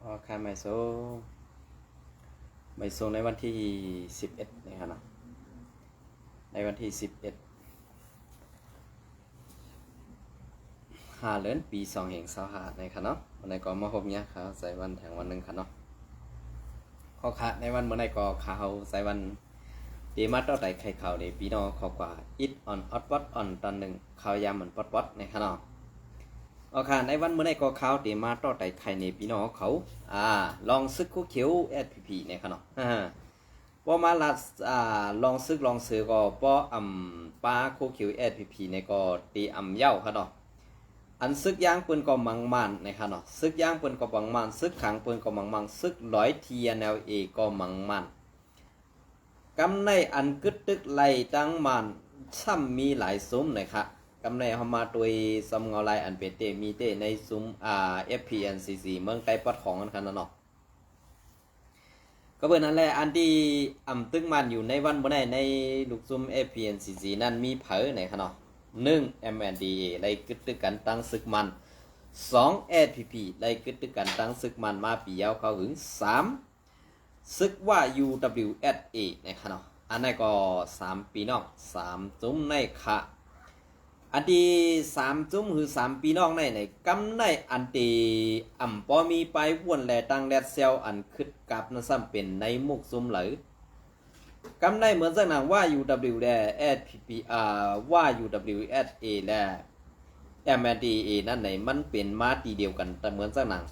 ອໍ ຄ່ະ ໄມໂຊ ໄມໂຊ ໃນວັນທີສິບເອັດນີ້ຫັ້ນເນາະ ໃນວັນທີສິບເອັດ ຫ້າເດືອນ ປີສອງພັນຊາວຫ້ານີ້ຫັ້ນເນາະ. ວັນນີ້ກໍມາພົບເຫຍື່ອນຂ້າວໄຊວັນແທ້ງວັນໜຶ່ງຫັ້ນເນາະ. ອໍ ຄ່ະ ໃນວັນມື້ນີ້ກໍຂ້າວໄຊວັນເດມາຕໍ່ໄຕໄຂຂ່າວເດ ພີ່ນ້ອງເຂົາກວ່າ ອິດອອນອອດວັດອອນຕອນໜຶ່ງ ຂ່າວຍາມມັນປອດໆ ນີ້ຫັ້ນເນາະ. ອໍ ຄ່ະ ໃນວັນມື້ນີ້ກໍຂ້າວເດມາຕໍ່ໄຕໄຂເດ ພີ່ນ້ອງເຂົາ ອາ ລອງຊຶກໂຄຂຽວ ແອສພີພີ ນີ້ຫັ້ນເນາະ. ອາ ບໍ່ມາລັດ ອາ ລອງຊຶກລອງເຊີກໍບໍ່ອຳປາໂຄຂຽວ ແອສພີພີ ນີ້ກໍເດອຳເຍົາຫັ້ນເນາະ. ອັນຊຶກຢາງເພິ່ນກໍມັງມານ ນີ້ຫັ້ນເນາະ ຊຶກຢາງເພິ່ນກໍມັງມານ ຊຶກຂາງເພິ່ນກໍມັງມານ ຊຶກລອຍ ທີເອັນແອລເອ ກໍມັງມານ. ກຳໃນອັນກຶດຕຶກໄລ່ຕັ້ງມານ ຊ້ຳມີຫຼາຍຊຸມ ນີ້ຄ່ະ. ກຳໃນເຮົາມາໂດຍຊຳເງົາລາຍອັນເປັນເຕ ມີເຕໃນຊຸມ ອາ ເອັຟພີເອັນຊີຊີ ເມືອງໃຕ້ປອດຂອງຫັ້ນເນາະ. ກໍເປັນນັ້ນແຫຼະ ອັນທີ່ອຳຕຶກມານຢູ່ໃນວັນມື້ນີ້ ໃນລູກຊຸມ ເອັຟພີເອັນຊີຊີ ນັ້ນມີໃຜ ນີ້ຫັ້ນເນາະ. ໜຶ່ງ ເອັມເອັນທີເອ ໄລ່ກຶດຕຶກກັນຕັ້ງຊຶກມານ. ສອງ ແອສພີພີ ໄລ່ກຶດຕຶກກັນຕັ້ງຊຶກມານມາປີຍາວເຂົ້າຫຶງ. ສາມ ຊຶກວ່າ ຢູດັບເບິນຢູເອັສເອ ນີ້ຫັ້ນເນາະ. ອັນນັ້ນກໍສາມພີ່ນ້ອງ ສາມຊຸມໃນຂະ ອັນທີ່ສາມຊຸມ ຫຼື ສາມພີ່ນ້ອງໃນ ໃນກຳໃນອັນທີ່ອຳບໍ່ມີປາຍວົນ ແລະ ຕັ້ງແລດແຊວ ອັນຄຶດກັບນັ້ນຊ້ຳເປັນໃນໝູ່ຊຸມເລີຍ. ກຳໃນເໝືອນເຊິ່ງນາງວ່າ ຢູດັບເບິນຢູ ແລະ ແອສພີພີ ອາ ວ່າ ຢູດັບເບິນຢູເອັສເອ ແລະ ເອັມເອັນທີເອ ນັ້ນໃນ ມັນເປັນມາຕີດຽວກັນ ແຕ່ເໝືອນເຊິ່ງນາງ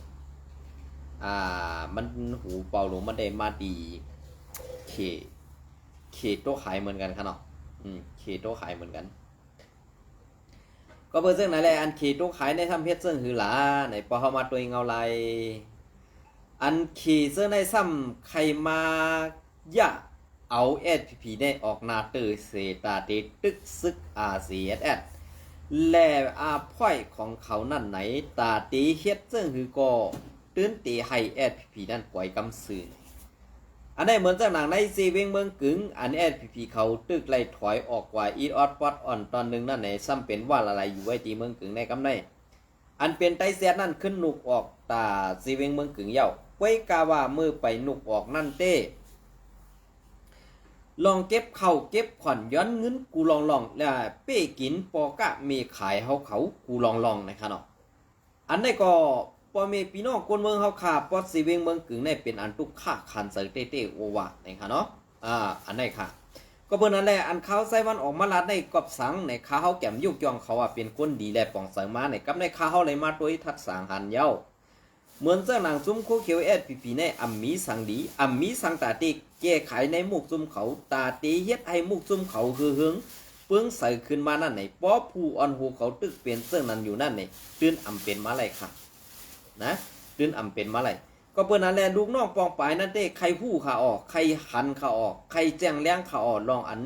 ອາ ມັນຫູເປົ່າລົງ ມັນໄດ້ມາຕີເຄ ເຄໂຕຂາຍເໝືອນກັນຄ່ະເນາະ. ອືມ ເຄໂຕຂາຍເໝືອນກັນ. ກໍເປັນເຊິ່ງນັ້ນແຫຼະ ອັນເຄໂຕຂາຍໃນທຳເຮັດເຊິ່ງຫືອຫຼາ ໃນພໍເຮົາມາໂດຍເງົາລາຍ ອັນເຄເຊິ່ງໃນຊ້ຳໄຄມາຢາກເອົາ ແອສພີພີ ໃນອອກໜ້າເຕີເສ ຕາເຕຕຶກຊຶກ ອາຊີເອັສເອັສ ແລະ ອາພອຍຂອງເຂົານັ້ນໃນ ຕາເຕເຮັດເຊິ່ງຫືອກໍ ຕື່ນເຕໃຫ້ ແອສພີພີ ນັ້ນກວຍກຳຊື່. ອັນໃດເໝືອນເຊິ່ງນາງໃນເຊເວັງເມືອງກຶງ ອັນແອສພີພີ ເຂົາຕຶກໄລ່ຖອຍອອກກວ່າ ອີດອອດປອດອອນຕອນໜຶ່ງນັ້ນໃນ ຊ້ຳເປັນວ່າລະໄລຢູ່ໄວ້ທີ່ເມືອງກຶງໃນກຳໃນ ອັນເປັນໄຕແຊດນັ້ນຂຶ້ນນຸກອອກຕາເຊເວັງເມືອງກຶງເຍົາ ກວຍກາວ່າເມື່ອໄປນຸກອອກນັ້ນເຕ້ ລອງເກັບເຂົ້າເກັບຂວັນ ຍ້ອນເງິນກູລອງໆ ແລະ ເປ້ກິນພໍ່ຄ້າແມ່ຂາຍເຮົາເຂົາກູລອງໆ ນະຄະເນາະ. ອັນໃດກໍພໍ່ແມ່ພີ່ນ້ອງຄົນເມືອງເຮົາຂ້າ ປອດເຊເວັງເມືອງກຶງໃນເປັນອັນຕຸກຂະຂັນໃຈເຕ້ໆ ໂອວາ ນະຄະເນາະ. ອາ ອັນໃດຂ້າ ກໍເພິ່ນນັ້ນແຫຼະ ອັນຂ່າວໄຊວັນອອກມາລາດໃນກອບສັງໃນ ຂ້າເຮົາແກມຍົກຍ່ອງເຂົາວ່າເປັນຄົນດີ ແລະ ປ່ອງໃສມາໃນ ກັບໃນຂ້າເຮົາໄດ້ມາໂດຍທັດສາງຫັນເຍົາ ເໝືອນເຊິ່ງນາງຊຸມໂຄຂຽວ ແອສພີພີ ໃນອຳມີສັງດີ ອຳມີສັງຕາເຕແກ້ໄຂໃນໝູ່ຊຸມເຂົາ ຕາເຕເຮັດໃຫ້ໝູ່ຊຸມເຂົາເຮືອເຮືອງ ເປິງໃສຂຶ້ນມານັ້ນໃນ ເພາະຜູ້ອ່ອນໂຮເຂົາຕຶກເປັນເຊິ່ງນັ້ນຢູ່ນັ້ນໃນ ຕື່ນອຳເປັນມາໄລຂ້າ ນະ ຕື່ນອຳເປັນມາໄລ. ກໍເພິ່ນນັ້ນແຫຼະ ລູກນ້ອງປອງປາຍນັ້ນເຕ້ ໃຄ່ຮູ້ຂ້າອອກ ໃຄ່ຫັນຂ້າອອກ ໃຄ່ແຈ້ງແລງຂ້າອອກ ລອງອັນ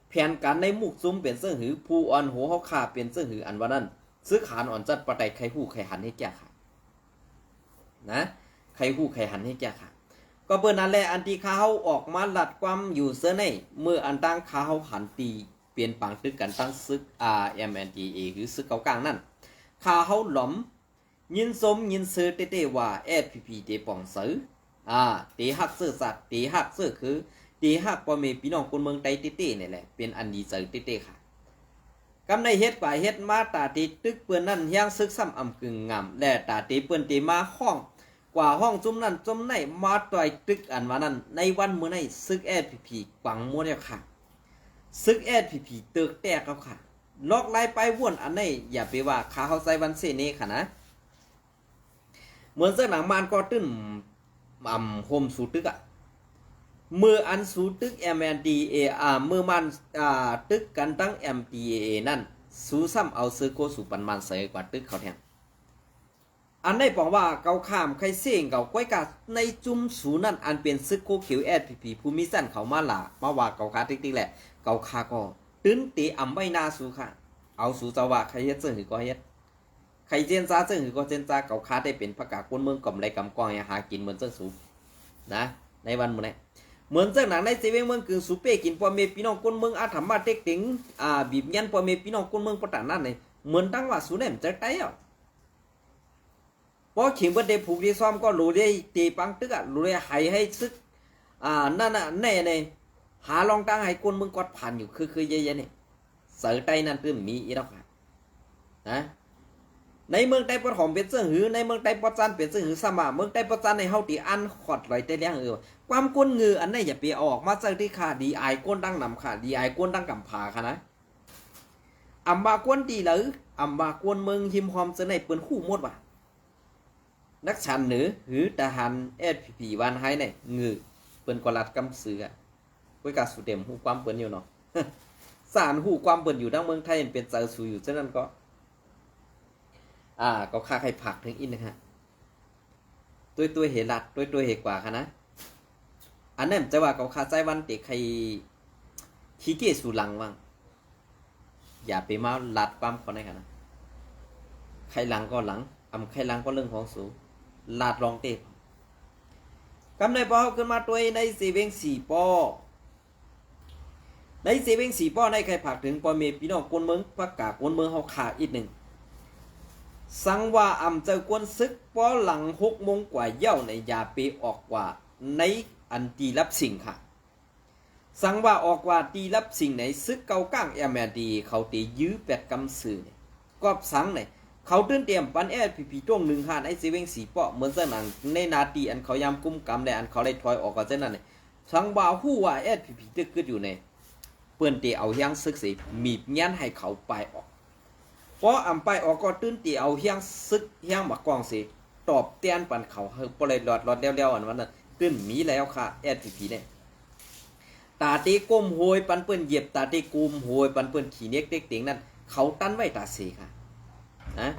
ແຜນການໃນໝູ່ຊຸມເປັນເຊິ່ງຫື ຜູ້ອ່ອນໂຮເຮົາຂ້າເປັນເຊິ່ງຫື ອັນວ່ານັ້ນ ຊຶກຫານອ່ອນຈັດປະໄຕ ໃຄ່ຮູ້ໃຄ່ຫັນໃຫ້ແກ່ຂ້າ ນະ ໃຄ່ຮູ້ໃຄ່ຫັນໃຫ້ແກ່ຂ້າ. ກໍເພິ່ນນັ້ນແຫຼະ ອັນທີ່ຂ້າເຮົາອອກມາລັດຄວາມຢູ່ເຊິ່ງໃນ ເມື່ອອັນຕັ້ງຂ້າເຮົາຫັນຕີເປັນປາງຕຶກກັນຕັ້ງຊຶກ ອາ ເອັມເອັນທີເອ ຫຼື ຊຶກເກົາກາງນັ້ນ ຂ້າເຮົາຫຼອມ ຍິນຊົມຍິນເຊີເຕ້ໆວ່າ ແອສພີພີ ເຕປ່ອງໃສ ອາ ເຕຮັກເຊື້ອຊາດ ເຕຮັກເຊື້ອຄື ເຕຮັກພໍ່ແມ່ພີ່ນ້ອງຄົນເມືອງໄທເຕ້ໆ ນີ້ແຫຼະ ເປັນອັນດີໃຈເຕ້ໆ ຄ່າ. ກຳໃນເຮັດກວ່າເຮັດມາ ຕາເຕຕຶກເພິ່ນນັ້ນ ຮຽງຊຶກຊ້ຳອຳກຶງງາມ ແລະ ຕາເຕເພິ່ນເຕມາຮ້ອງ ກວ່າຮ້ອງຈຸ້ມນັ້ນຈຸ້ມໃນ ມາຕ່ອຍຕຶກອັນວ່ານັ້ນ ໃນວັນມື້ໃນ ຊຶກແອສພີພີ ກວາງໝົດແລ້ວຄ່າ. ຊຶກແອສພີພີ ເຕີກແຕກແລ້ວຄ່າ. ລອກລາຍປາຍວົນອັນໃນ ຢ່າໄປວ່າຂ້າເຮົາໃຊ້ວັນເຊເນຄ່ານະ. ເໝືອນເຊິ່ງໜັງມານກໍຕື່ມ ອຳ ໂຮມສູຕຶກອະ ເມື່ອອັນສູຕຶກ ເອັມເອັນທີເອ ອາ ເມື່ອມານ ອາ ຕຶກກັນຕັ້ງ ເອັມທີເອ ນັ້ນ ສູຊ້ຳເອົາເສື້ອໂຄສູປັນມານໃສ່ກວ່າຕຶກເຂົາແທງ. ອັນໃດປອງວ່າເຂົາຂ້າມໄຄເຊງເຂົາ ກ້ອຍກາໃນຈຸ້ມສູນັ້ນ ອັນເປັນຊຶກໂຄຂຽວ ແອສພີພີ ຜູ້ມີຊັ້ນເຂົາມາຫຼາ ມາວ່າເຂົາຂ້າຕິກໆ ແຫຼະ ເຂົາຂ້າກໍຕື່ນເຕອຳໄວ້ໜ້າສູຄ່າ. ເອົາ ສູເຈົ້າວ່າໃຄເຮັດເຊິ່ງຫືກໍເຮັດ ໃຄເຈນຈາເຊິ່ງຫືກໍເຈນຈາ ເຂົາຂ້າໄດ້ເປັນພະກາຄົນເມືອງກຳໄລກຳກອງຫາກິນເໝືອນເຊິ່ງສູນະ ໃນວັນມື້ນີ້. ເໝືອນເຊິ່ງໜັງໃນເຊເວັງເມືອງກຶງ ສູເປ້ກິນພໍ່ແມ່ພີ່ນ້ອງຄົນເມືອງ ອາຖຳມາເຕັກເຕັງ ອາ ບີບຍັນພໍ່ແມ່ພີ່ນ້ອງຄົນເມືອງປະຕານນັ້ນນີ້ ເໝືອນດັ່ງວ່າສູແນມໃຈໃຕ້ເອົາ ພໍເຂງເພິ່ນໄດ້ຜູກໄດ້ຊ້ອມກໍໂຫຼໄດ້ເຕະປັງຕຶກອະ ໂຫຼໄດ້ໄຫໃຫ້ສຶກ ອ່າ ນັ້ນນະແນ່ໃນ ຫາລອງຕັ້ງໃຫ້ຄົນເມືອງກວດຜ່ານຢູ່ຄືໆແຍ່ໆນີ້ ເຊີໄຕ້ນັ້ນຕື່ມມີອີດອກຫາ ນະ ໃນເມືອງໃຕ້ປະຖອມເປັນເຊິ່ງຫື ໃນເມືອງໃຕ້ປະຈັນເປັນເຊິ່ງຫື ສາມາດເມືອງໃຕ້ປະຈັນໃນເຮົາຕິອ່ານຂອດລອຍແຕ່ລຽງເອີ ຄວາມກົນງືອອັນໃດຢ່າໄປເອົາອອກມາໃຊ້ຕິຄ່າ ດີອາຍຄົນດັ່ງນຳຄ່າ ດີອາຍຄົນດັ່ງກຳພາຄ່ານະ ອຳວ່າຄົນທີ່ເລີ ອຳວ່າຄົນເມືອງຮິມຮອມເຊິ່ງໃນເພິ່ນຮູ້ໝົດວ່າ ນັກສັນເໜີ ຫຼື ທະຫານ ເອສພີພີ ວານໄຮໃນງື ເພິ່ນກໍລັດກຳຊື່ອະ ກວຍກາສູເຕັມຮູ້ຄວາມເພິ່ນຢູ່ເນາະ ສານຮູ້ຄວາມເພິ່ນຢູ່ທາງເມືອງໄທ ເປັນໃຈສູຢູ່ເຊັ່ນນັ້ນກໍ ອ່າ ກໍຂ້າໃຫ້ຝາກເຖິງອີກນະຮະ ຕົວໆເຮລັດ ຕົວໆເຮກວ່າຄະນະ ອັນນັ້ນຈະວ່າກໍຂ້າໃຈວັນເຕໄຄ ຂີ້ເກສູຫຼັງວັງ ຢ່າໄປມາລາດຄວາມເຂົາໃນຫັ້ນນະ ໃຄຫຼັງກໍຫຼັງ ອຳ ໃຄຫຼັງກໍເລື່ອງຂອງສູ ລາດລອງເຕ ກຳໃນພໍເຮົາຂຶ້ນມາຕົວໃນເຊເວັງສີ່ປໍ້ ໃນເຊເວັງສີ່ປໍ້ໃນໃຄຝາກເຖິງພໍ່ແມ່ພີ່ນ້ອງຄົນເມືອງ ພາກກາຄົນເມືອງເຮົາຂ້າອີກໜຶ່ງ ສັງວ່າອຳເຈົ້າກວນສຶກ ພໍຫຼັງຫົກໂມງກວ່າເຍົາໃນ ຢ່າໄປອອກກວ່າໃນອັນທີ່ລັບສິງຄ່າ ສັງວ່າອອກວ່າທີ່ລັບສິງໃນ ຊຶກເກົ່າກ້າງ ເອັມແອນທີ ເຂົາເຕຢືແປດກຳຊື່ໃນ ກອບສັງໃນ ເຂົາຕື່ນຕຽມປັນ ເອສພີພີ ຕົງໜຶ່ງຫ້າໃນເຊເວັງສີ່ປໍ້ ເໝືອນຈັ່ງນັ້ນໃນໜ້າທີ່ອັນເຂົາຍາມກຸມກຳ ແລະ ອັນເຂົາໄດ້ຖອຍອອກກໍເຊັ່ນນັ້ນໃນ ສັງວ່າຮູ້ວ່າ ເອສພີພີ ຕຶກກຶດຢູ່ໃນ ເພິ່ນເຕເອົາຮຽງຊຶກເສ ມີບງຽນໃຫ້ເຂົາປາຍອອກ ພໍອຳປາຍອອກກໍຕື່ນເຕເອົາຮຽງຊຶກ ຮຽງໝາກກ້ອງເສ ຕອບແທນປັນເຂົາ ໃຫ້ບໍ່ໄດ້ລອດໆແລ້ວໆ ອັນວ່ານັ້ນ ຕື່ນມີແລ້ວຄ່າ ເອສພີພີ ເດ ຕາເຕກົ້ມໂຫຍປັນເພິ່ນຢຽບ ຕາເຕກົ້ມໂຫຍປັນເພິ່ນຂີ້ເນັກເຕັກເຕັງນັ້ນ ເຂົາຕັນໄວ້ຕາເສຄ່າ ນະ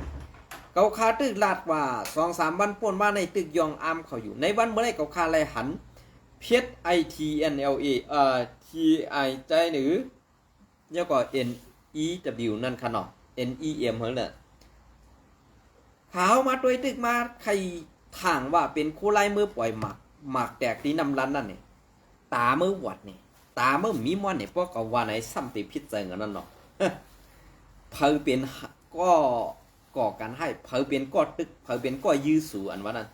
ເຂົາຂ້າຕຶກລາດວ່າ ສອງສາມວັນປົນມາໃນຕຶກຍ່ອງອາມເຂົາຢູ່ ໃນວັນມື້ໃດເຂົາຂ້າໄລ່ຫັນ ເພຈ ໄອ ທີ ເອັນ ແອລ ເອ ເອີ ທີ ໄອ ໃຈ ຫຼື ແລ້ວກໍ ເອັນ ອີ ດັບເບິນ ນັ້ນຄ່າເນາະ ເອັນ ອີ ເອັມ ຫັ້ນແຫຼະ ຂ້າເຮົາມາຕົວະຕຶກມາໄຂ່ຖາງວ່າເປັນໂຄລາຍມືປ່ອຍໝາກ ໝາກແຕກທີ່ນ້ຳລັນນັ້ນນີ້ ຕາມືຫວັດນີ້ ຕາມືມີມ່ວນນີ້ ພວກເຂົາວ່າໃນຊ້ຳຕິຜິດໃຈເງິນນັ້ນເນາະ ໃຜເປັນກໍ ກໍ່ການຮ້າຍ ໃຜເປັນກໍຕຶກ ໃຜເປັນກໍຢື້ສູ ອັນວ່ານັ້ນ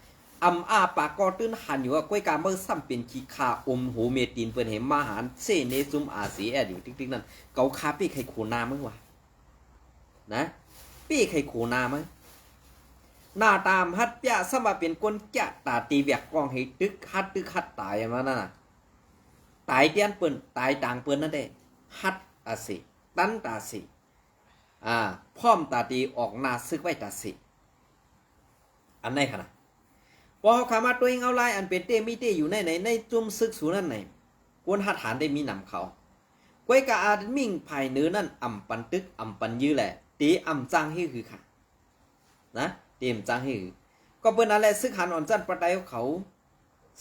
ອຳອ້າປາກກໍຕື່ນຫັນຢູ່ວ່າ ກ້ວຍກາເມີຊ້ຳເປັນຂີ້ຂ້າອົມໂຫເມຕີນເພິ່ນໃຫ້ມາຫານເຊເນຊຸມອາຊີແອດຢູ່ຕິກໆນັ້ນ ເຂົາຂ້າເປ້ໄຂ່ໂຄນາມາວ່າ ນະ ເປ້ໄຂ່ໂຄນາມາ ໜ້າຕາມຮັດປຽສຳວ່າເປັນຄົນກຽດຕາຕີແວກກ້ອງໃຫ້ຕຶກ ຮັດຕຶກຮັດຕາຍ ອັນວ່ານັ້ນນະ ຕາຍຕຽນເພິ່ນ ຕາຍຕາງເພິ່ນນັ້ນເດ້ ຮັດຕາເສ ຕັນຕາເສ ອາ ພ້ອມຕາຕີອອກໜ້າຊຶກໄວ້ຕາເສ ອັນໃດຂະນະ ພໍເຮົາຂ້າມາຕົວເອງເອົາລາຍ ອັນເປັນເຕ້ມີເຕ້ຢູ່ໃນ ໃນ ໃນຈຸ່ມຊຶກສູນັ້ນໃນ ຄົນຮັດຫານໄດ້ມີນຳເຂົາ ກ້ວຍກາອາດມິງພາຍເໜືອນັ້ນ ອຳປັນຕຶກ ອຳປັນຢື້ແຫຼະ ເຕອຳຈ້າງເຮຄືຂາ ນະ ເຕມຈ້າງເຮ ກໍເພິ່ນນັ້ນແຫຼະ ຊຶກຫັນອ່ອນຊັ້ນປານໃດເຂົາ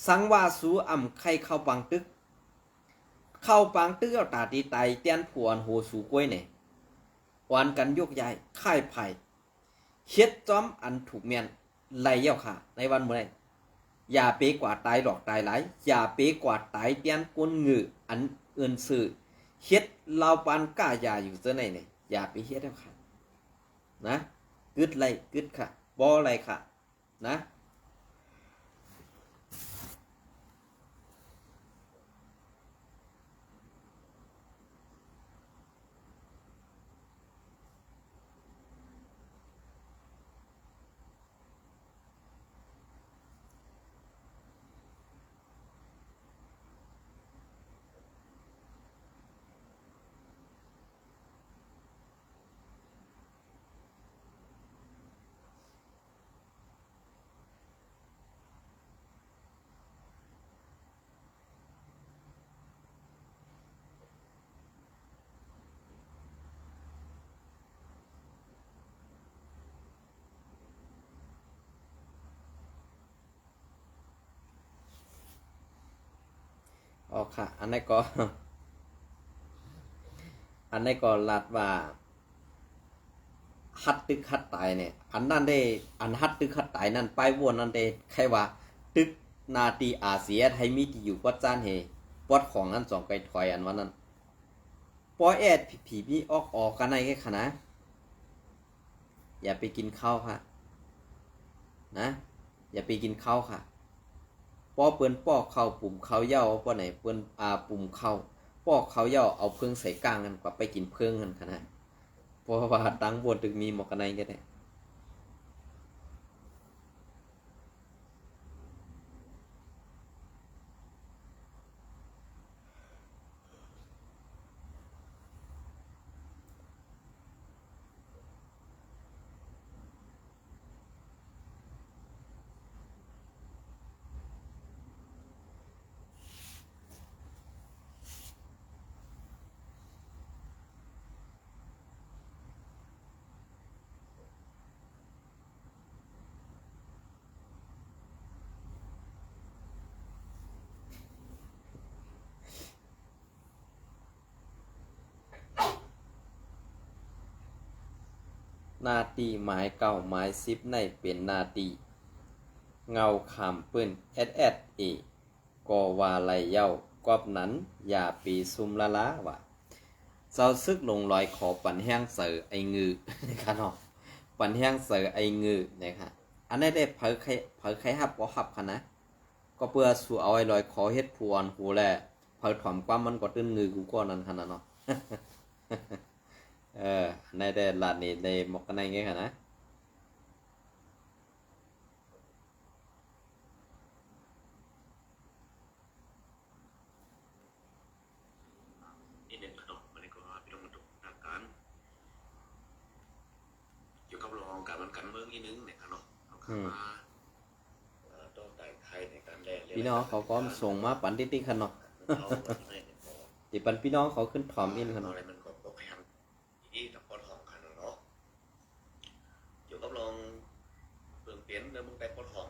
ສັງວ່າສູອຳໄຂ່ເຂົ້າປາງຕຶກ ເຂົ້າປາງຕຶກເອົາຕາຕີຕາຍຕຽນຜູ້ອ່ອນໂຫສູກ້ວຍແດ່ ອ່ອນກັນຍົກຍ້າຍຄ້າຍພາຍ ເຮັດຈອມອັນຖືກແມ່ນໄຫຼແລ້ວຄ່າ ໃນວັນມື້ໃດ ຢ່າເປກວ່າຕາຍຫຼອກຕາຍຫຼາຍ ຢ່າເປກວ່າຕາຍຕຽນກົ້ນເງືອອັນເອີ້ນຊື່ ເຮັດລາວປານກ້າຢາຢູ່ເຈີໃນນີ້ ຢ່າໄປເຮັດແລ້ວຄ່າ ນະ ກຶດໄລ່ກຶດຂ້າ ບໍ່ໄລ່ຂ້າ ນະ. ອໍ ຄ່ະ ອັນນັ້ນກໍ ອັນນັ້ນກໍລັດວ່າ ຮັດຕຶກຮັດຕາຍນີ້ ອັນນັ້ນເດ້ ອັນຮັດຕຶກຮັດຕາຍນັ້ນ ປ້າຍໂຫວດນັ້ນເດ້ ໃຄວ່າຕຶກໜ້າທີ່ ອາຊີເອສ ໃຫ້ມີທີ່ຢູ່ກວດຈານໃຫ້ປອດຂອງນັ້ນ ສອງໄກຖອຍ ອັນວ່ານັ້ນ ປໍແອດຜີພີມີອອກອອກກັນໃນແຄ່ຂະນະ ຢ່າໄປກິນເຂົ້າພະ ນະ ຢ່າໄປກິນເຂົ້າຄ່ະ. ພໍເພິ່ນປອກເຂົ້າ ປຸ້ມເຂົ້າເຍົາ ພໍໃນເພິ່ນ ອາ ປຸ້ມເຂົ້າ ປອກເຂົ້າເຍົາ ເອົາເພິ່ງໃສ່ກ້າງຫັ້ນ ກວ່າໄປກິນເພິ່ງຫັ້ນຂະນະ. ເພາະວ່າຕ່າງບ່ອນຕຶກມີໝໍກະໄນກໍໄດ້. ໜ້າທີ່ໝາຍເກົ້າ ໝາຍສິບ ໃນເປັນໜ້າທີ່ເງົາຂາມປືນ ແອັດແອັດເອ ກໍວ່າໄລເຍົາ ກອບນັ້ນຢ່າໄປຊຸ່ມລະລາວ່າ ເຈົ້າຊຶກລົງລອຍຂໍປັນແຮງໃສ່ໄອ້ງື ນະຄະເນາະ ປັນແຮງໃສ່ໄອ້ງືນະຄະ. ອັນໃດໄດ້ ໃຜໃຄ ໃຜໃຄຮັບບໍ່ຮັບຄະນະ ກໍເພື່ອສູ່ເອົາໄອ້ລອຍຂໍເຮັດຜູ້ອ່ອນກູແລ ໃຜຖອມຄວາມມັນກໍຕື່ນງືກູກ່ອນນັ້ນຄະນະເນາະ. ເອີ ອັນໃດໄດ້ລາດນີ້ໄດ້ໝວກກັນໃນໄງຄະນະ. ນິດໜຶ່ງເນາະ ບັດນີ້ກໍໃຫ້ພີ່ນ້ອງທຸກໆ ທາງການ ກ່ຽວກັບເລື່ອງຂອງການບ້ານການເມືອງນິດໜຶ່ງເນາະ ເຮົາເຂົ້າມາ ເອີ ຕໍ່ຕ້ານໄທໃນການແລກ ພີ່ນ້ອງເຂົາກໍສົ່ງມາປັນຕິໆ ຄັນເນາະ ເຮົາ ທີ່ປັນພີ່ນ້ອງເຂົາຂຶ້ນຖອມອີກຄັນເນາະ ມັນກໍບໍ່ແພງ ດີໆ ນຳປອດຫ້ອງຄັນເນາະ ກ່ຽວກັບເລື່ອງເບື້ອງເປັນໃນເມືອງໃຕ້ປອດຫ້ອງ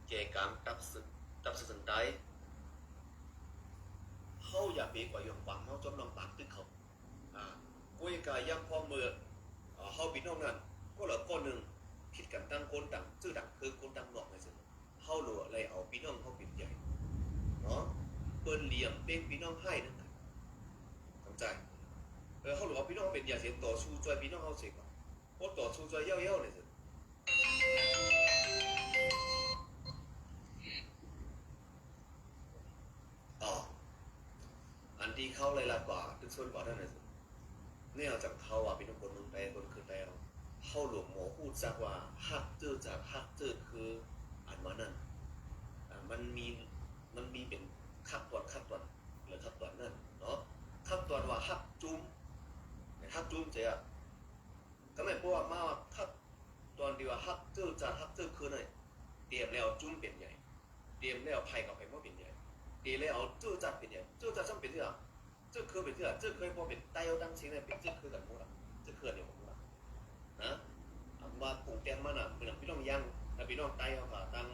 ແຈການຕັບເສິນ ຕັບເສິນໃຕ້ ເຮົາຢ່າໄປກວາຍຢອງຄວາມເຮົາຈົມນ້ອງປາກຕຶກເຂົາ ອາ ກວຍກາຍາມພ້ອມເມື່ອ ເຮົາພີ່ນ້ອງນັ້ນ ຄົນລະຄົນໜຶ່ງ ຜິດກັນຕ່າງຄົນຕ່າງ ຊື່ຕ່າງເຄີ ຄົນຕ່າງນອກ ຈັ່ງຊີ້ ເຮົາຫຼວງໄລ່ເອົາພີ່ນ້ອງເຮົາເປັນໃຫຍ່ເນາະ ເພິ່ນຫຼຽມເປັນພີ່ນ້ອງໃຫ້ນັ້ນນະ ເຂົ້າໃຈ ເອີ ເຮົາຫຼວງເອົາພີ່ນ້ອງເຮົາເປັນໃຫຍ່ເສຍ ຕໍ່ສູ້ຊ່ວຍພີ່ນ້ອງເຮົາເສຍກ່ອນ ບໍ່ຕໍ່ສູ້ຊ່ວຍເຍົາໆ ນີ້ເສຍ ອໍ ອັນທີ່ເຂົາໄລ່ລາດກວ່າ ຕຶກຊົນກວ່ານັ້ນນະ ແນວຈັ່ງເຂົາວ່າເປັນຄົນເມືອງໃຕ້ ຄົນຄືໃຕ້ເຮົາ ເຮົາຫຼວງບໍ່ຮູ້ຈັກວ່າຮັກເຈີຈາດ ຮັກເຈີຄື ອັນວ່ານັ້ນ ອາ ມັນມີ ມັນມີເປັນຂັ້ນຕອນ ຂັ້ນຕອນ ແລະ ຂັ້ນຕອນນັ້ນເນາະ ຂັ້ນຕອນວ່າຮັກຈຸ້ມ ຮັກຈຸ້ມຈະ ກໍແມ່ນເພາະວ່າມາວ່າຄັກ ຕອນທີ່ວ່າຮັກເຈີຈາດ ຮັກເຈີຄືນນັ້ນ ຕຽມແລ້ວຈຸ້ມເປັນໃຫຍ່ ຕຽມແລ້ວໃຜກັບໃຜມາເປັນໃຫຍ່ ຕຽມແລ້ວເຈີຈາດເປັນໃຫຍ່ ເຈີຈາດຊ້ຳເປັນເທື່ອ ເຈີຄືເປັນເທື່ອ ເຈີຄືບໍ່ເປັນໄຕ້ເອົາຕັ້ງຊິງໄດ້ເປັນເຈີຄືກັນໝົດລະ ເຈີຄືອັນດຽວກັນໝົດລະ ນະ ອັນວ່າປຸງແຕ່ງມານະ ເປັນພີ່ນ້ອງຢ່າງ ແລ້ວພີ່ນ້ອງໄຕ້ເຮົາກໍຕັ້ງ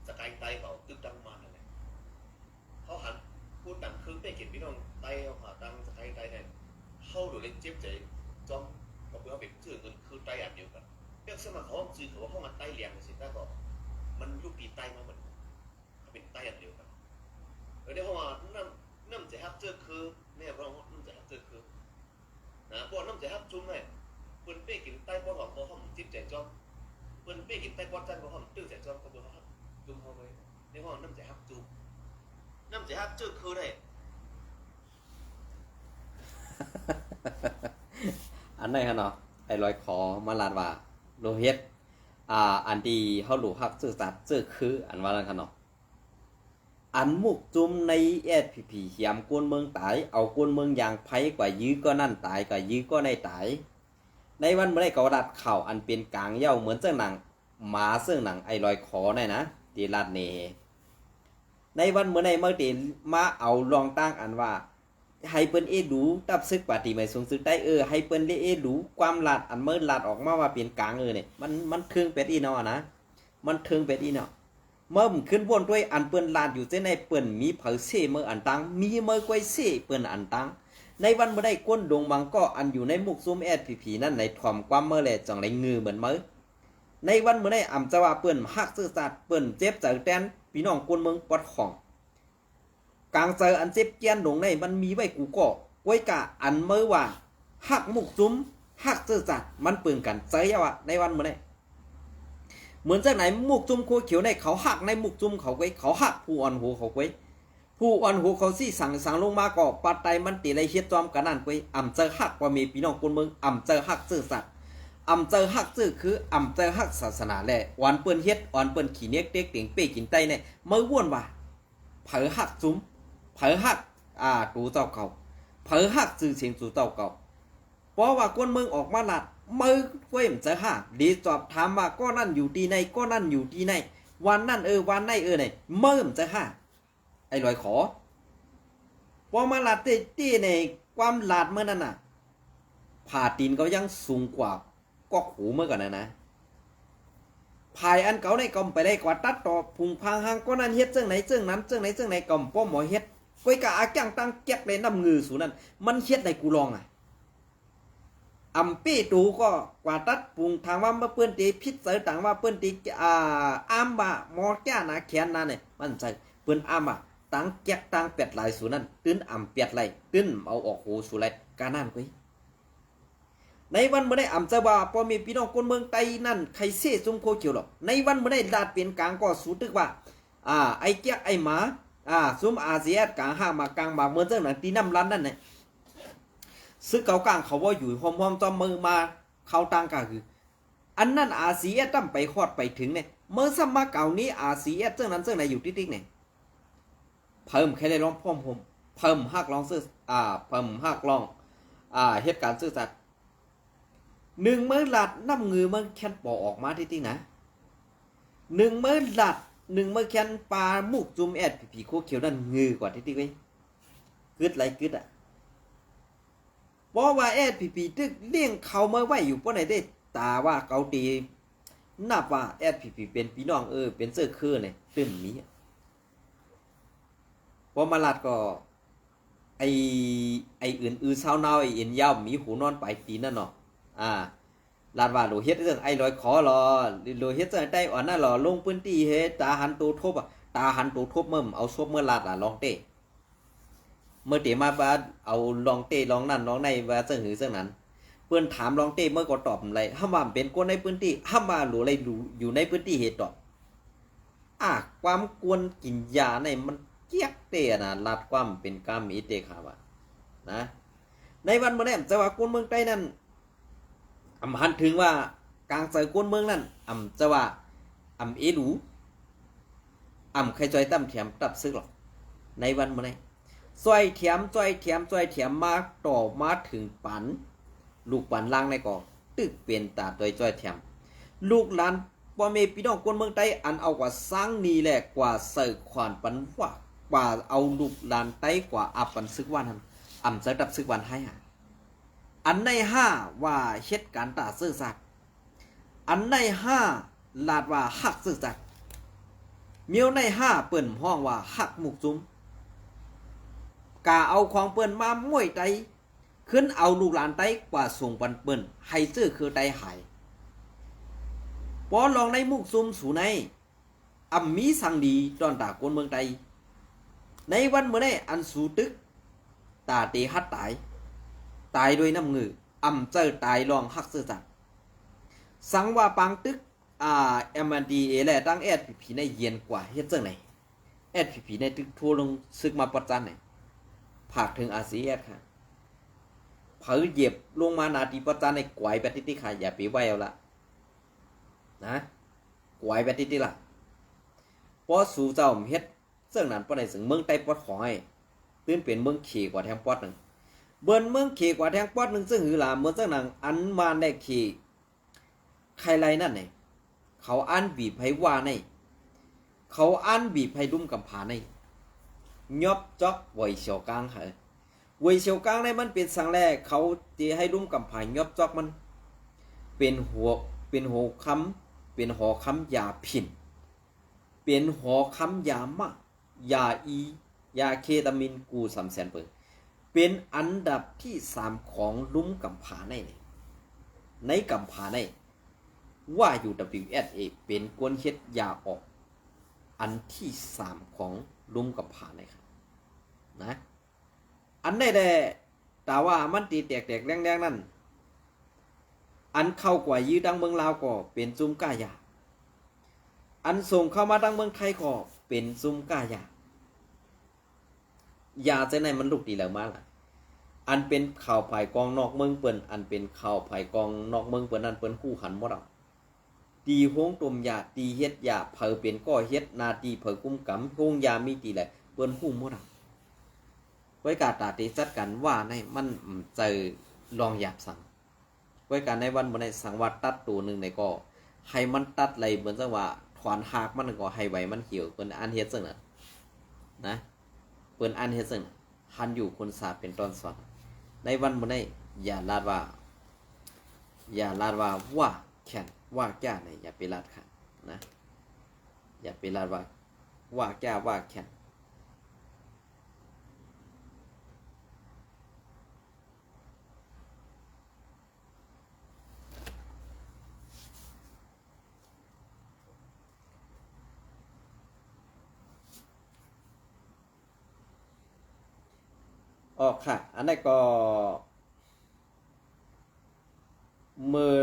ສະກາຍໃຕ້ເຂົາຕຶກຕັ້ງມານັ້ນແຫຼະ ເຮົາຫັນຜູ້ຕ່າງເຄິ່ງໄປເຫັນພີ່ນ້ອງໄຕ້ເຮົາຫາຕ່າງສະໄຕໃຕ້ນັ້ນ ເຮົາໂດນເລັງເຈັບໃຈຈ້ອມ ກໍເພື່ອເຮົາເປັນຊື່ເງິນຄືໄຕ້ອັນດຽວກັນ ແບບສະມາເຂົາຊື່ເຂົາວ່າເຮົາມາໄຕ້ຫຼຽງຊີ້ ແຕ່ກໍມັນລູກຕີໄຕ້ມາເບິດ ເຮົາເປັນໄຕ້ອັນດຽວກັນ ເອີ ເຮົາວ່ານ້ຳ ນ້ຳໃຈຮັກເຈີຄື ແມ່ນບໍ່ ນ້ຳໃຈຮັກເຈີຄື ນະ ເພາະນ້ຳໃຈຮັກຈຸ້ມແຫຼະ ເພິ່ນເປ້ກິນໃຕ້ປອດຫອມບໍ່ຫອມຈິດໃຈຈ້ອມ ເພິ່ນເປ້ກິນໃຕ້ປອດຈັນບໍ່ຫອມຕຶ້ງໃຈຈ້ອມ ກໍເພິ່ນເຮົາຮັກຈຸ້ມເຮົາໄວ້ ໃນຫ້ອງນ້ຳໃຈຮັກຈຸ້ມ ນ້ຳໃຈຮັກເຈີຄືໄດ້ ອັນໃດຫັ້ນເນາະ ໄອ້ລອຍຂໍມາລາດວ່າ ໂລເຮັດ ອ່າ ອັນທີ່ເຮົາໂລຮັກເຈີຈັດເຈີຄື ອັນວ່ານັ້ນຫັ້ນເນາະ ອັນມຸກຈຸ້ມໃນ ເອສພີພີ ຫຽມຄົນເມືອງຕາຍ ເອົາຄົນເມືອງຢ່າງໄພ ກວ່າຢື້ກໍນັ້ນຕາຍ ກວ່າຢື້ກໍໄດ້ຕາຍ ໃນວັນມື້ໃດກໍລັດເຂົ້າອັນເປັນກາງເຍົາ ເໝືອນເຊິ່ງໜັງໝາເຊິ່ງໜັງໄອ້ລອຍຂໍນັ້ນນະ ທີ່ລັດນີ້ ໃນວັນມື້ໃດມາເຕມາເອົາລອງຕັ້ງອັນວ່າ ໃຫ້ເພິ່ນເອດູ ຕັບຊຶກປາຕີໃໝ່ສູງສຸດໄດ້ ເອີ ໃຫ້ເພິ່ນໄດ້ເອດູ ຄວາມລັດອັນເມີລັດອອກມາວ່າເປັນກາງ ເອີ ນີ້ ມັນ ມັນເທິງແປດອີ່ເນາະນະ ມັນເທິງແປດອີ່ເນາະ ເມີຂຶ້ນບ່ອນດ້ວຍ ອັນເພິ່ນລາດຢູ່ເຊັ່ນໃດ ເພິ່ນມີໃຜເຊເມີອັນຕັ້ງ ມີເມີກ້ວຍເຊເພິ່ນອັນຕັ້ງ ໃນວັນມື້ໃດຄົນດົງບາງກໍ ອັນຢູ່ໃນມຸກຊຸມ ເອສພີພີ ນັ້ນ ໃນຖ່ອມຄວາມເມີແລະ ຈັ່ງໄດ້ງືເໝືອນເມີ ໃນວັນມື້ໃດອຳຈະວ່າເພິ່ນຮັກເຊື້ອຊາດ ເພິ່ນເຈັບໃຈແທນພີ່ນ້ອງຄົນເມືອງປອດຂອງ ກາງໃຈອັນເຈັບແຄ້ນລົງໃນ ມັນມີໄວ້ກູກໍ ກ້ວຍກາ ອັນເມີວ່າ ຮັກໝູ່ຊຸມ ຮັກເຊື້ອຊາດ ມັນເປີງກັນໃຈຍາວະ ໃນວັນມື້ໃດ ເໝືອນຈັ່ງໃດ ໝູກຈຸ້ມຄົວຂຽວໃນ ເຂົາຮັກໃນໝູກຈຸ້ມເຂົາເວີຍ ເຂົາຮັກຜູ້ອ່ອນໂຫເຂົາເວີຍ. ຜູ້ອ່ອນໂຫເຂົາຊີ້ສັງສັງລົງມາກໍ ປາດໃຕ້ມັນເຕໄດ້ເຮັດຈອມກັນນັ້ນເວີຍ. ອຳເຈີຮັກພໍ່ແມ່ພີ່ນ້ອງຄົນເມືອງ, ອຳເຈີຮັກເຊື້ອຊາດ, ອຳເຈີຮັກເຊື້ອຄື, ອຳເຈີຮັກສາສະໜາ ແລະ ອອນເປີ້ນເຮັດ, ອອນເປີ້ນຂີ້ເໜັກເຕັກເຕັງເປ້ກິນໄຕແນ່. ເມື່ອວອນວ່າ ໃຜຮັກຊຸມ, ໃຜຮັກ ອ່າ ໂຕເຈົ້າເກົ່າ, ໃຜຮັກຊື່ສຽງໂຕເຈົ້າເກົ່າ. ເພາະວ່າຄົນເມືອງອອກມາລາດ ເມື່ອເວີຍ ອຳເຈີຮັກ ເດສອບຖາມວ່າ ກໍນັ້ນຢູ່ທີ່ໃນ, ກໍນັ້ນຢູ່ທີ່ໃນ, ວັນນັ້ນເອີ ວັນໃນເອີ ໃນ ເມື່ອ ອຳເຈີຮັກ ໄອ້ລອຍຂໍ. ພໍມາລາດເຕ້ໆ ໃນຄວາມລາດເມື່ອນັ້ນນະ ຜ້າຕີນກໍຍັງສູງກວ່າ ກອກຫູເມື່ອກ່ອນນະນະ. ຜາຍອັນເກົ່າໃນກໍໄປໄດ້ກວ່າຕັດຕໍ່ ພຸງພາງຫາງ ກໍນັ້ນເຮັດຈັ່ງໃດຈັ່ງນັ້ນ ຈັ່ງໃດຈັ່ງໃດ ກໍບໍ່ໝໍເຮັດ. ຂ້ອຍກະອາກຽງຕັງແກກໃນນ້ຳເງືອສູນັ້ນ ມັນເຮັດໃຫ້ກູລອງອະ. ອຳເປ້ໂຕກໍກວ່າຕັດປຸງ ທາງວ່າເພິ່ນເຕຜິດໃຈ ທາງວ່າເພິ່ນເຕ ອ່າ ອ້າງວ່າໝໍແກ້ໜ້າແຂນໜ້ານີ້ ມັນໃຈ ເພິ່ນອ້າງວ່າ ຕັງແກກຕັງແປດຫຼາຍສູນັ້ນ ຕື່ນອຳແປດໄລ ຕື່ນເອົາອອກໂຫສູໄລ ກະນັ້ນກ້ອຍ. ໃນວັນມື້ໃດ ອຳຈະວ່າພໍ່ແມ່ພີ່ນ້ອງຄົນເມືອງໃຕ້ນັ້ນ ໃຄເຊຊຸມໂຄຂຽວຫຼອກ. ໃນວັນມື້ໃດ ລາດເປັນກາງກໍສູຕຶກວ່າ ອ່າ ໄອ້ແກກໄອ້ໝາ ອ່າ ຊຸມອາຊີເອສກາງຫາກມາກາງມາເໝືອນຈັ່ງນັ້ນ ຕີນ້ຳລັນນັ້ນແຫຼະ. ຊຶກເກົ່າກາງເຂົາບໍ່ຢູ່ຮ່ວມໆ ຈອມມືມາເຂົ້າຕັ້ງກະຄື ອັນນັ້ນອາຊີເອສຕ້ອງໄປຮອດໄປເຖິງແນ່. ເມື່ອຊ້ຳມາເກົານີ້ອາຊີເອສຈັ່ງນັ້ນຈັ່ງໃດຢູ່ຕິກໆແນ່. ເພິ່ນໃຄໄດ້ລອງພ້ອມໂຮມ ເພິ່ນຮັກລອງຊື່ ອ່າ ເພິ່ນຮັກລອງ ອ່າ ເຮັດການຊື່ສັດ. ໜຶ່ງເມືອລາດນ້ຳເງືອເມືອແຄນປໍອອກມາຕິກໆນະ. ໜຶ່ງເມືອລາດ ໜຶ່ງເມືອແຄນປາໝູກຈຸ້ມເອສພີພີໂຄຂຽວນັ້ນເງືອກວ່າຕິກໆເວີຍ. ກຶດໄລກຶດອະ. ເພາະວ່າເອສພີພີຕຶກລ້ຽງເຂົ້າເມືອໄວ້ຢູ່ປານໃດເດ້ ຕາວ່າເຂົາຕີ ນັບວ່າເອສພີພີເປັນພີ່ນ້ອງ ເອີ ເປັນເຊື້ອຄືນີ້ຕື່ມມີ. ພໍມາລາດກໍ ໄອ້ ໄອ້ອື່ນອື່ຊາວນາວ ໄອ້ເອັນຍາວມີຫູນອນປາຍຕີນນັ້ນເນາະ ອ່າ ລາດວ່າ ໂຫຼເຮັດເລື່ອງໄອ້ລອຍຂໍຫຼໍ ໂຫຼເຮັດເລື່ອງໄອ້ໄຕ້ອ່ອນນັ້ນຫຼໍ ລົງພື້ນທີ່ເຮັດ ຕາຫັນໂຕທົບ ຕາຫັນໂຕທົບ ເມື່ອເອົາສົບເມືອລາດລະລອງເຕ້. ເມື່ອເຕມາວ່າເອົາລອງເຕ້ລອງນັ້ນລອງໃນວ່າຈັ່ງຫືຈັ່ງນັ້ນ ເພິ່ນຖາມລອງເຕ້ເມື່ອກໍຕອບໄດ້ ຫ້າມວ່າເປັນຄົນໃນພື້ນທີ່ ຫ້າມວ່າຫຼູໄລຢູ່ໃນພື້ນທີ່ເຮັດຕອບ. ອາ ຄວາມກວນກິນຢາໃນມັນກຽກເຕ້ນະ ລາດຄວາມເປັນກາມອີເຕຄາວະນະ. ໃນວັນມື້ນີ້ ອຳຈະວ່າຄົນເມືອງໃຕ້ນັ້ນ ອຳຫັນເຖິງວ່າກາງໃຈຄົນເມືອງນັ້ນ ອຳຈະວ່າ ອຳເອລູ ອຳໃຄຈອຍຕຳແຖມຕັບຊຶກຫຼອກ. ໃນວັນມື້ນີ້ ຈອຍແຖມ ຈອຍແຖມ ຈອຍແຖມມາຕໍ່ມາເຖິງປານ ລູກປານລ່າງໃນກໍຕຶກເປັນຕາໂດຍຈອຍແຖມ ລູກຫຼານພໍ່ແມ່ພີ່ນ້ອງຄົນເມືອງໃຕ້ ອັນເອົາກວ່າສ້າງໜີແລະກວ່າໃສ່ຂວານປັນວ່າ ກວ່າເອົາລູກຫຼານໃຕ້ກວ່າອາບປັນຊຶກວ່ານັ້ນ ອຳໃຈຕັບຊຶກວ່າໃຫ້ຫາ. ອັນໃນຫ້າວ່າເຮັດການຕາເຊື້ອຊາດ ອັນໃນຫ້າລາດວ່າຮັກເຊື້ອຊາດ ມຽວໃນຫ້າເພິ່ນຮ້ອງວ່າຮັກໝູກຈຸ້ມ ກະເອົາຂອງເພິ່ນມາມ້ວຍໄຕ ຂຶ້ນເອົາລູກຫຼານໄຕກວ່າສົ່ງປັນເພິ່ນ ໃຫ້ເຊື້ອຄືໄຕຫາຍ. ພໍລອງໃນໝູກຈຸ້ມສູໃນ ອຳມີສັງດີຕ້ອນຕາຄົນເມືອງໃຕ້. ໃນວັນມື້ໃດອັນສູຕຶກ ຕາເຕຮັດຕາຍ ຕາຍດ້ວຍນ້ຳເງືອ ອຳເຈີຕາຍລອງຮັກເຊື້ອຊາດ. ສັງວ່າປາງຕຶກ ອ່າ ເອັມເອັນດີເອ ແລະ ທັງເອສພີພີໃນເຢັນກວ່າເຮັດຈັ່ງໃດ? ເອສພີພີໃນຕຶກໂທລົງຊຶກມາປະຈັນໃນ ຝາກເຖິງອາຊີເອສຄ່ະ ໃຜຢຽບລົງມາໜ້າທີ່ປະຈັນໃນກວາຍໄປຕິດໆຄ່ະ ຢ່າໄປໄຫວເອົາລະນະ ກວາຍໄປຕິດໆລະ. ເພາະສູເຈົ້າເຮັດ ເຊິ່ງນັ້ນປານໃດເຊິ່ງເມືອງໃຕ້ປອດຂອງໃຫ້ ຕື່ນເປັນເມືອງເຂກວ່າແທງປອດໜຶ່ງ ເບິ່ນເມືອງເຂກວ່າແທງປອດໜຶ່ງ ເຊິ່ງຫືຫຼາເມືອງເຊິ່ງໜັງອັນມານແລະເຂກໄຄໄລນັ້ນແຫຼະ ເຂົາອັນບີບໃຫ້ວ່າໃນ ເຂົາອັນບີບໃຫ້ລຸ່ມກຳຜາໃນ ຍອບຈອກຫວຍສຽວກາງເອີ ຫວຍສຽວກາງໃນມັນເປັນສັງແລ ເຂົາເຕໃຫ້ລຸ່ມກຳຜາຍອບຈອກມັນ ເປັນຫົວ ເປັນຫົວຄຳ ເປັນຫໍຄຳຢາຜິນ ເປັນຫໍຄຳຢາມ້າ ຢາອີ ຢາເຄຕາມິນ ກູສາມແສນເປີ ເປັນອັນດັບທີສາມຂອງລຸ່ມກຳຜາໃນ ໃນກຳຜາໃນ ວ່າ ຢູດັບເບິນເອສເອ ເປັນຄົນເຮັດຢາອອກອັນທີສາມຂອງລຸ່ມກຳຜາໃນນະ. ອັນໃດແດ່ ຕາວ່າມັນຕີແຕກໆແຫຼງໆນັ້ນ ອັນເຂົ້າກວ່າຍືດທາງເມືອງລາວກໍເປັນຈຸ້ມຄ້າຢາ ອັນສົ່ງເຂົ້າມາທາງເມືອງໄທກໍເປັນຊຸມຄ້າຢາ. ຢາເຊັ່ນໃດມັນລຸກຕີໄຫຼມາລະ ອັນເປັນຂ່າວພາຍກອງນອກເມືອງເພິ່ນ ອັນເປັນຂ່າວພາຍກອງນອກເມືອງເພິ່ນນັ້ນ ເພິ່ນຮູ້ຫັນໝົດເອົາ. ຕີໂຮງຕົ້ມຢາ ຕີເຮັດຢາ ໃຜເປັນກໍເຮັດ ໜ້າທີ່ໃຜກຸມກຳ ໂຮງຢາມີຕີໃດ ເພິ່ນຮູ້ໝົດເອົາ. ໄວ້ກາຕາເຕຈັດການວ່າໃນມັນ ອືມ ໃຈລອງຢາບສັງ. ໄວ້ກາໃນວັນມື້ໃນ ສັງວ່າຕັດໂຕໜຶ່ງໃນກໍ ໃຫ້ມັນຕັດໄຫຼເໝືອນຈັ່ງວ່າຖອນຮາກມັນກໍໃຫ້ໃບມັນຂຽວ ເພິ່ນອັນເຮັດເຊິ່ງນັ້ນນະ ເພິ່ນອັນເຮັດເຊິ່ງ ຫັ້ນຢູ່ຄົນສາເປັນຕອນສອນ. ໃນວັນມື້ໃນ ຢ່າລາດວ່າ ຢ່າລາດວ່າ ວ່າແຂນ ວ່າແກ້ໃນ ຢ່າໄປລາດຄັນນະ ຢ່າໄປລາດວ່າ ວ່າແກ້ ວ່າແຂນ. ອອກຄ່ະ ອັນນັ້ນກໍ ເມື່ອ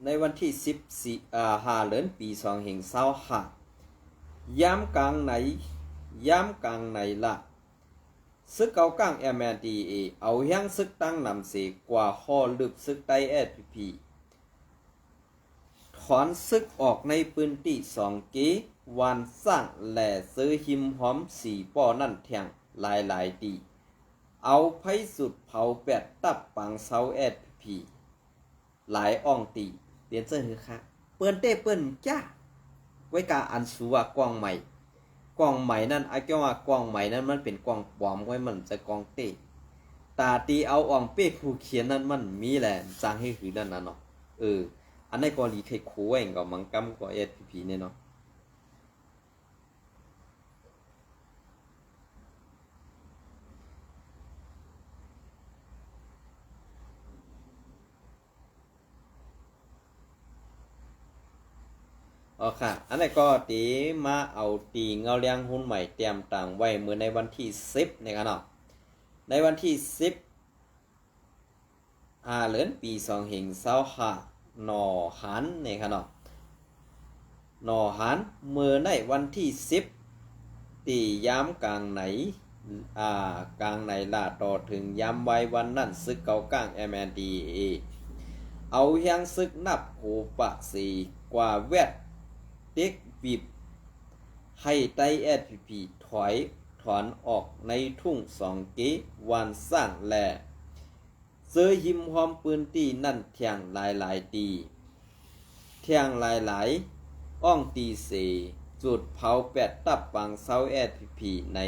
ໃນວັນທີສິບສີ່ ອາ ຫ້າເດືອນ ປີສອງພັນຊາວຫ້າ ຍາມກາງໃນ ຍາມກາງໃນລະ ຊຶກເກົາກາງ ເອັມເອັນດີເອ ເອົາແຮງຊຶກຕັ້ງນຳເສ ກວາດຫໍລຶບຊຶກໄຕ້ ເອສພີພີ ຖອນຊຶກອອກໃນພື້ນທີ່ສອງເກ ວານຊ້າງ ແລະ ເຊີຫິມຮອມສີ່ປໍ້ນັ້ນແທງຫຼາຍໆ ຕີ ເອົາໄຟຈຸດເຜົາແປດຕັບປາງເຊົາ ເອສພີພີ ຫຼາຍອ່ອງຕີ ເປັນຈັ່ງໃດຄະ ເປີ້ນເຕະເປີ້ນຈ້າ. ໄວ້ກາອັນສູວ່າກ້ອງໄໝ ກ້ອງໄໝນັ້ນ ອາ ເຈົ້າວ່າກ້ອງໄໝນັ້ນມັນເປັນກ້ອງປອມ ໄວ້ມັນຈະກ້ອງເຕະ ຕາຕີເອົາອ່ອງເປ້ຜູ້ຂຽນນັ້ນມັນມີແຫຼະ ຈັ່ງໃຫ້ຫືນັ້ນນະເນາະ. ເອີ ອັນນັ້ນກໍລີໄຄໂຄໄວ້ກໍມັງກຳກໍ ເອສພີພີ ນີ້ເນາະ. ອໍ ຄ່ະ ອັນນີ້ກໍຕີມາເອົາຕີເງົາລຽງຮຸ່ນໃໝ່ຕຽມຕາງໄວ້ມື້ໃນວັນທີສິບນີ້ຄ່ະເນາະ ໃນວັນທີສິບ ຫ້າເດືອນ ປີສອງພັນຊາວຫ້າ ໜໍ່ຫານນີ້ຄ່ະເນາະ ໜໍ່ຫານ ເມື່ອໃນວັນທີສິບ ຕີຍາມກາງໃນ ອາ ກາງໃນລາຕໍ່ເຖິງຍາມວາຍວັນນັ້ນ ຊຶກເກົາກາງ ເອັມເອັນດີເອ ເອົາແຮງຊຶກນັບໂຫປະເສ ກວາດແວັດເຕັກບິບ ໃຫ້ໄຕ້ ເອສພີພີ ຖອຍຖອນອອກໃນທົ່ງສອງເກ ວານຊ້າງ ແລະ ເຈີຫິມຮອມພື້ນທີ່ນັ້ນແທງຫຼາຍໆ ຕີ ແທງຫຼາຍໆ ອ່ອງຕີເສ ຈຸດເຜົາແປດຕັບປາງເຊົາ ເອສພີພີ ໃນ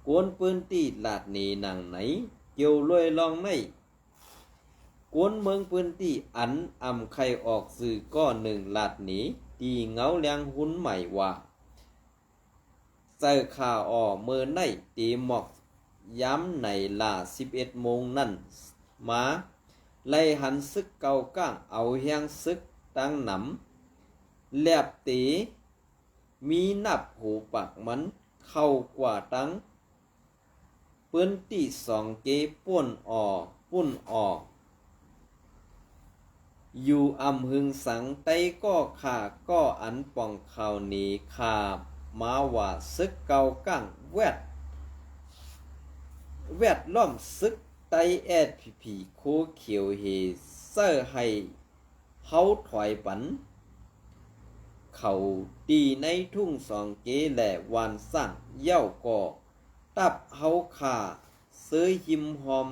ຄົນພື້ນທີ່ລາດເນນາງໃນ ກ່ຽວດ້ວຍລອງໃນ ຄົນເມືອງພື້ນທີ່ ອັນອຳໄຄອອກຊື່ກໍໜຶ່ງລາດເນ ຕີເງົາລຽງຮຸ່ນໃໝ່ວ່າ ເຈົ້າຂ້າອໍ ເມື່ອໃນຕີໝອກຍາມໃນລາສິບເອັດໂມງນັ້ນມາ ໄລ່ຫັນຊຶກເກົາກາງ ເອົາແຮງຊຶກຕັ້ງນຳ ແລບເຕ ມີນັບໂຫປາກມັນເຂົ້າກວາດຕັ້ງ ພື້ນທີ່ສອງເກ ປຸ້ນອໍ ປຸ້ນອໍ ຢູ່ອຳເຮີງສັງ ໄຕ້ກໍຂ້າກໍອັນປ່ອງຂ່າວເນຂ່າວມາວ່າ ຊຶກເກົາກາງແວັດ ແວັດລ້ອມຊຶກໄຕ້ ເອສພີພີ ໂຄຂຽວເຮ ເຊີໃຫ້ ເຮົາຖອຍປັນເຂົາຕີໃນທົ່ງສອງເກ ແລະ ວານຊ້າງ ແລ້ວກໍຕັບເຮົາຂ້າເຊີຫິມຮອມ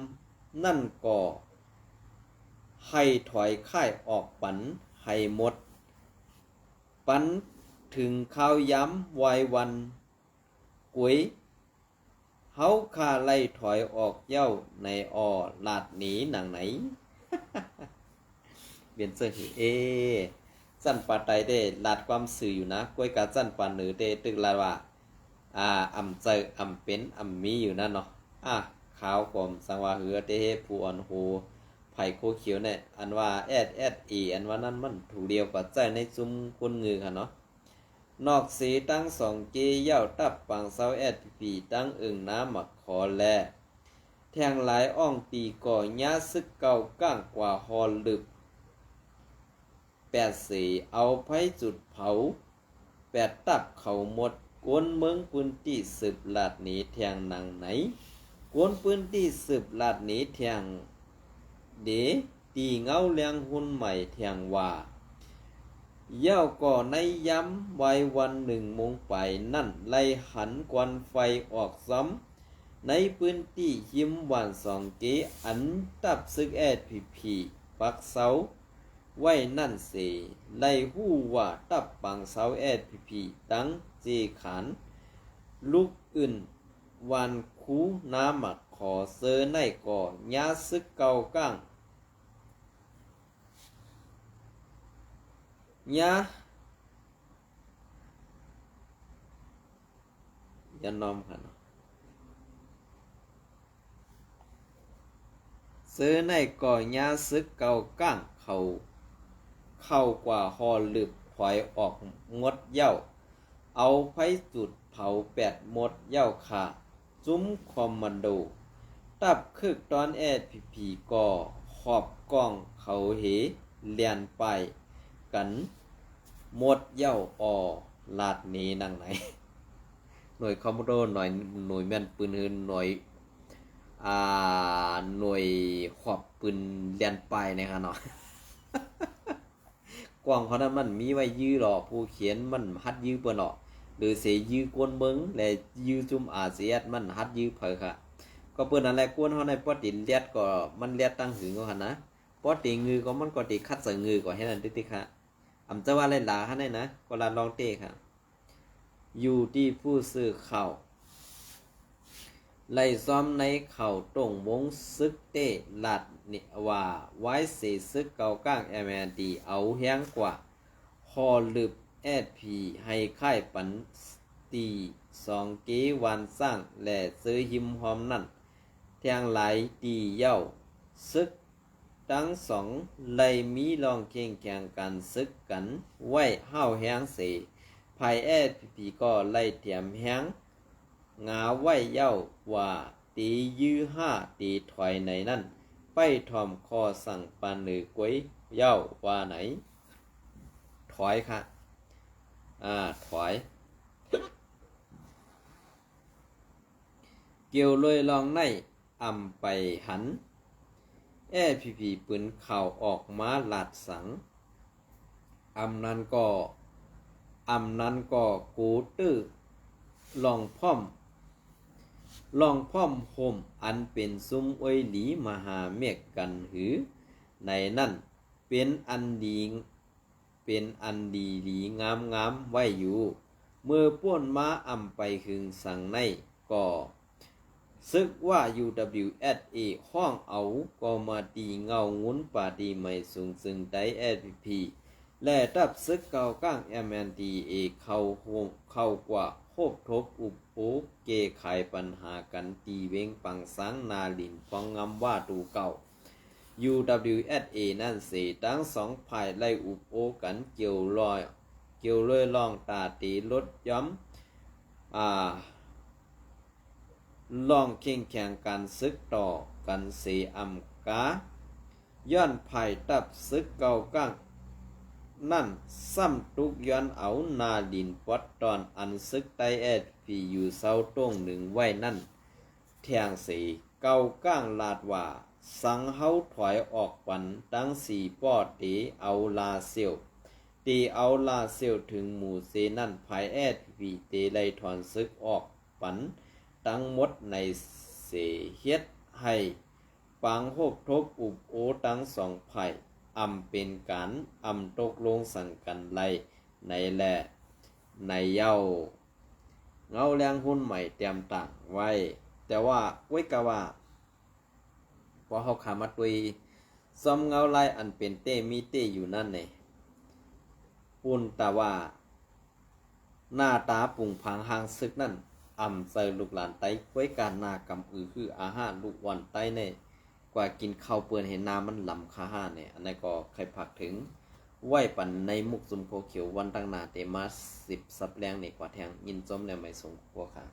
ນັ້ນກໍໃຫ້ຖອຍຄ້າຍອອກປັນໃຫ້ໝົດ ປັນເຖິງຄາວຍາມວາຍວັນ ກວຍ ເຮົາຂ້າໄລ່ຖອຍອອກເຈົ້າໃນອໍ ລາດເນນາງໃນ ເປັນເຊິ່ງເອ ຊັ້ນປາໄຕເດ້ລາດຄວາມຊື່ຢູ່ນະ ກວຍກາຊັ້ນປາເໜີເດ້ຕຶກລາດວ່າ ອາ ອຳເຈີ ອຳເປັນ ອຳມີຢູ່ນະເນາະ ອາ ຂາວກໍມສັງວ່າເຮືອເຕເຮ ຜູ້ອ່ອນໂຫ ໄຜໂຄຂຽວແນ່ ອັນວ່າແອດແອດເອ ອັນວ່ານັ້ນມັນຖືກລຽວກວ່າໃຈໃນຊຸມຄົນງືອຫັ້ນເນາະ. ນອກເສຕັ້ງສອງເກ ເຍົາຕັບປາງເຊົາ ເອສພີພີ ຕັ້ງເອີງນາໝາກຄໍ ແລະ ແທງຫຼາຍອ່ອງຕີກໍຍາຊຶກເກົາກ້າງກວ່າຮອດລຶບແປດເສ ເອົາໄຟຈຸດເຜົາ ແປດຕັບເຂົາໝົດ. ຄົນເມືອງພື້ນທີ່ສືບລາດໜີແທ່ງໜັງໃນ. ຄົນພື້ນທີ່ສືບລາດໜີແທ່ງເດ ຕີເງົາແລງຮຸນໃໝ່ແທ່ງວ່າ ແລ້ວກໍໃນຍາມວາຍວັນໜຶ່ງໂມງປາຍນັ້ນ ໄດ້ຫັນຄວັນໄຟອອກຊອມ ໃນພື້ນທີ່ຮິມບ້ານສອງເກ ອັນຕັບຊຶກ ເອສພີພີ ປັກເຊົາໄວ້ນັ້ນເສ, ໄດ້ຮູ້ວ່າຕັບປັກເຊົາ ເອສພີພີ ຕັ້ງເຈຄານ ລຸກອື່ນ ຫວ່ານຄູນາໝາກຂໍ. ເຊີໃນກໍຍາຊຶກເກົ່າກ້າງ ຍາ ຢ່ານອມຫັ້ນ. ເຊີໃນກໍຍາຊຶກເກົ່າກ້າງເຂົ້າ ເຂົ້າກວ່າຫໍ່ລຶບຖອຍອອກໝົດແລ້ວ, ເອົາໄຟຈູດເຜົາແປດໝົດແລ້ວຄ່າ. ຊຸມຄອມມານໂດ ຕັບຄຶກຕອນ ເອສພີພີ ກໍຂອບກ້ອງເຂົາເຮ ແລ່ນປ່າຍກັນໝົດແລ້ວ ອໍ ລາດໜີໜັງໃນ. ໜ່ວຍຄອມມານໂດ ໜ່ວຍ ໜ່ວຍແມ່ນປືນ ຫຼື ໜ່ວຍ ອ່າ ໜ່ວຍຂອບປືນແລ່ນປ່າຍນີ້ຫັ້ນເນາະ. ກ້ອງເຂົານັ້ນມັນມີໄວ້ຢື້ຫຼໍ່ ຜູ້ຂຽນມັນຫັດຢື້ເພິ່ນຫຼໍ່ ຫຼືເສຢື້ຄົນເບິ່ງ ແລະ ຢື້ຊຸມອາຊີແອັດ ມັນຫັດຢື້ໃຜຄະ? ກໍເປີນນັ້ນແຫຼະ ຄົນເຮົາໃນປະເທດແລດກໍມັນແລດຕັ້ງຫຶງເອົາຫັ້ນນະ, ປະເທດງືກໍມັນກໍຕິຂັດໃສ່ງືກໍແຄ່ນັ້ນຕິໆຄະ. ອຳຈະວ່າຫຼາຍໆຫັ້ນນະ ກໍລາດລອງເຕະຄະ. ຢູ່ທີ່ຜູ້ສື່ຂ່າວໄລ່ຊອມໃນເຂົ້າຕົງວົງຊຶກເຕະ ລາດວ່າວາຍເສຊຶກເກົ່າກ້າງ ເອັມແອນທີ ເອົາແຮງກວ່າ ຫໍ່ລຶບ ເອສພີ ໃຫ້ຄ້າຍປັນຕີສອງເກ ຫວ່ານຊ້າງ ແລະ ເຊີຮິມຮອມນັ້ນ ແທ່ງຫຼາຍຕີແລ້ວ. ຊຶກ ທັງສອງໄດ້ມີລອງເຄັ່ງແຂ່ງການຊຶກກັນໄວ້ຮ້າວແຮງເສ, ຝ່າຍ ເອສພີພີ ກໍໄດ້ຕຽມແຮງງາໄວ້ແລ້ວວ່າ ເຕຢື້ຫ້າ ເຕຖອຍໃນນັ້ນ, ໄປຖ່ອມຂໍ້ສັ່ງປານເໜີກວຍແລ້ວວ່າໃນ. ຖອຍຄະ ອາ ຖອຍ. ກ່ຽວເລີຍລອງໃນ ອຳໄປຫັນ ເອສພີພີ ປືນຂ່າວອອກມາລາດສັງ ອຳນັ້ນກໍ ອຳນັ້ນກໍໂກຕື້ລອງພ້ອມ ລອງພ້ອມໂຮມ ອັນເປັນຊຸມອວຍຫຼີມະຫາເມກກັນຫື ໃນນັ້ນເປັນອັນດີ ເປັນອັນດີໆງາມໆໄວ້ຢູ່. ເມື່ອປົ້ນມາອຳໄປຫຶງສັງໃນກໍ ຊຶກວ່າ ຢູດັບເບິນຢູເອັສເອ ຮ້ອງເອົາກໍມາຕີເງົາງຸນປາຕີໃໝ່ສູງເຊິ່ງໃຕ້ ເອສພີພີ ແລະ ຕັບຊຶກເກົ່າກ້າງ ເອັມແອນທີເອ ເຂົ້າຮ່ວມ ເຂົ້າກວ່າໂຮບທົບອຸບໂອ ແກ້ໄຂບັນຫາກັນທີ່ເວັງປາງຊ້າງ ນາລິນ ພອງງາມ ຫວ່າຕູເກົ່າ ຢູດັບເບິນຢູເອັສເອ ນັ້ນເສ. ທັງສອງຝ່າຍໄດ້ອຸບໂອກັນກ່ຽວລອຍ ກ່ຽວເລີຍລອງຕາເຕລົດຢ່ອມ ອາ ລອງເຄັ່ງແຂ່ງການຊຶກຕໍ່ກັນເສອຳກາ ຍ້ອນຝ່າຍຕັບຊຶກເກົ່າກ້າງນັ້ນຊ້ຳຕຸກຍ້ອນເອົານາລິນປອດຕອນອັນຊຶກໃຕ້ ເອສພີ ຢູ່ເຊົາຕົງໜຶ່ງໄວ້ນັ້ນແທ່ງເສ. ເກົ່າກ້າງລາດວ່າ ສັງເຮົາຖອຍອອກປັນທັງສີ່ປໍ້ ເຕເອົາລາເຊວ ເຕເອົາລາເຊວເຖິງໝູເຊນັ້ນ ຝ່າຍ ເອສພີພີ ເຕໄດ້ຖອນຊຶກອອກ ປັນທັງໝົດໃນເສ ເຮັດໃຫ້ປາງໂຮບທົບອຸບໂອທັງສອງຝ່າຍ ອຳເປັນການອຳຕົກລົງສັງກັນໄດ້ໃນແລະໃນເຍົາ. ເງົາແລງຮຸນໃໝ່ຕຽມຕ່າງໄວ້ ແຕ່ວ່າ ໂອ້ຍ ກະວ່າ ພວກເຮົາຂ້າມາຕຸ້ຍ ຊອມເງົາລາຍອັນເປັນເຕ້ມີເຕ້ຢູ່ນັ້ນແດ່ ປຸນຕາວ່າ ໜ້າຕາປຸງພັງຮ່າງຊຶກນັ້ນ ອຳໃສ່ລູກຫຼານໄຕ້ ກວຍການໜ້າກຳອືອຫືອອາຫາ ລູກອ່ອນໄຕ້ແດ່ ກວ່າກິນເຂົ້າເປື້ອນໃຫ້ໜ້າມັນລຳຄາຫາແດ່. ອັນໃດກໍໃຫ້ຝາກເຖິງໄວ້ປັນໃນມຸກຊຸມໂຄຂຽວ ວັນທາງໜ້າເຕມາສິບສັບແລງນີ້ກວ່າແທງ. ຍິນຊົມແລະໄໝສົງພວກຂ້າ.